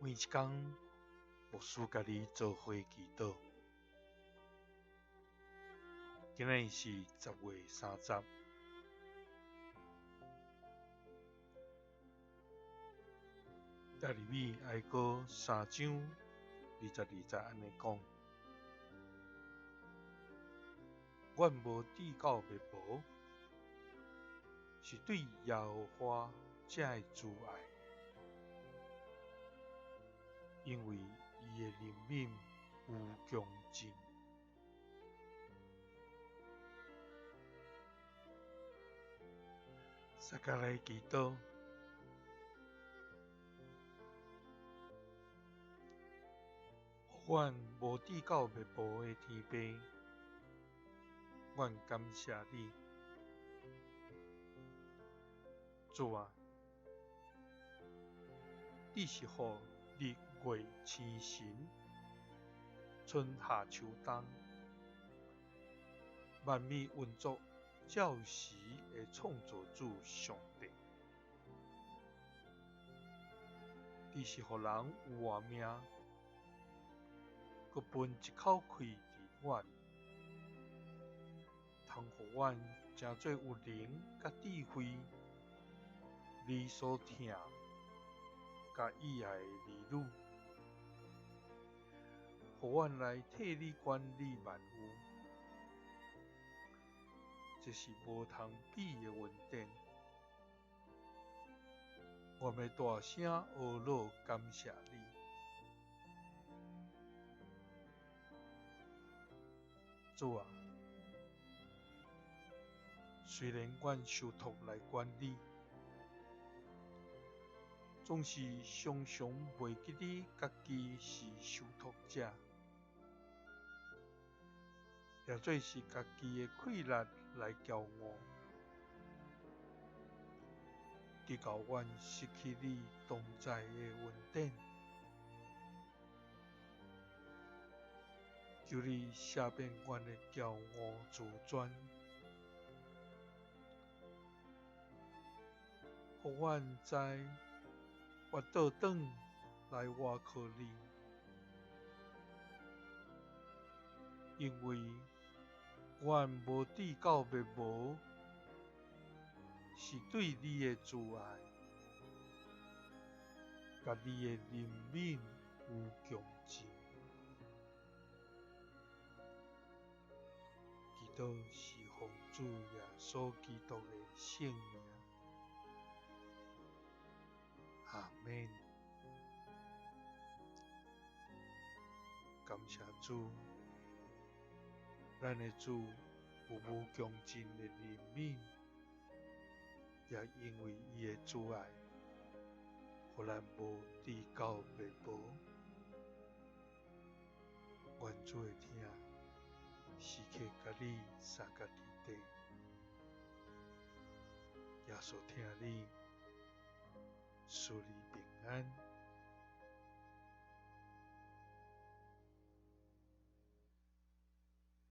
每一工，牧師佮你做伙祈禱。今日是10月30，耶利米哀歌三章22節按呢講：阮無至到滅無，是對耶和華這的慈愛，因為伊的憐憫無窮盡。大家來祈禱，予阮無至到滅無的天父，阮感謝你，主啊，你是予日月星辰、春夏秋冬，萬物運作照時的創造主上帝。你是予人有活命，閣分一口氣佇阮，通予阮成做有靈佮智慧，你所疼佮意愛的兒女，予阮來替你管理萬有，這是無通比的恩典。我欲大聲呵咾感謝你，主啊！雖然阮受託來管理，總是常常袂記得家己是受託者，也做是家己的氣力來驕傲，直到阮失去你同在的恩典。求你赦免阮的驕傲自尊，予阮知我倒轉來倚靠你，因為阮無至到滅無，是對你的慈愛，佮你的憐憫無窮盡。祈禱是奉主耶穌基督的聖名，阿們。感謝主，咱的主有無窮盡的憐憫，也因為伊的慈愛，予咱無至到滅無。願主的疼時刻佮你相佮佇底，耶穌疼你，賜你平安。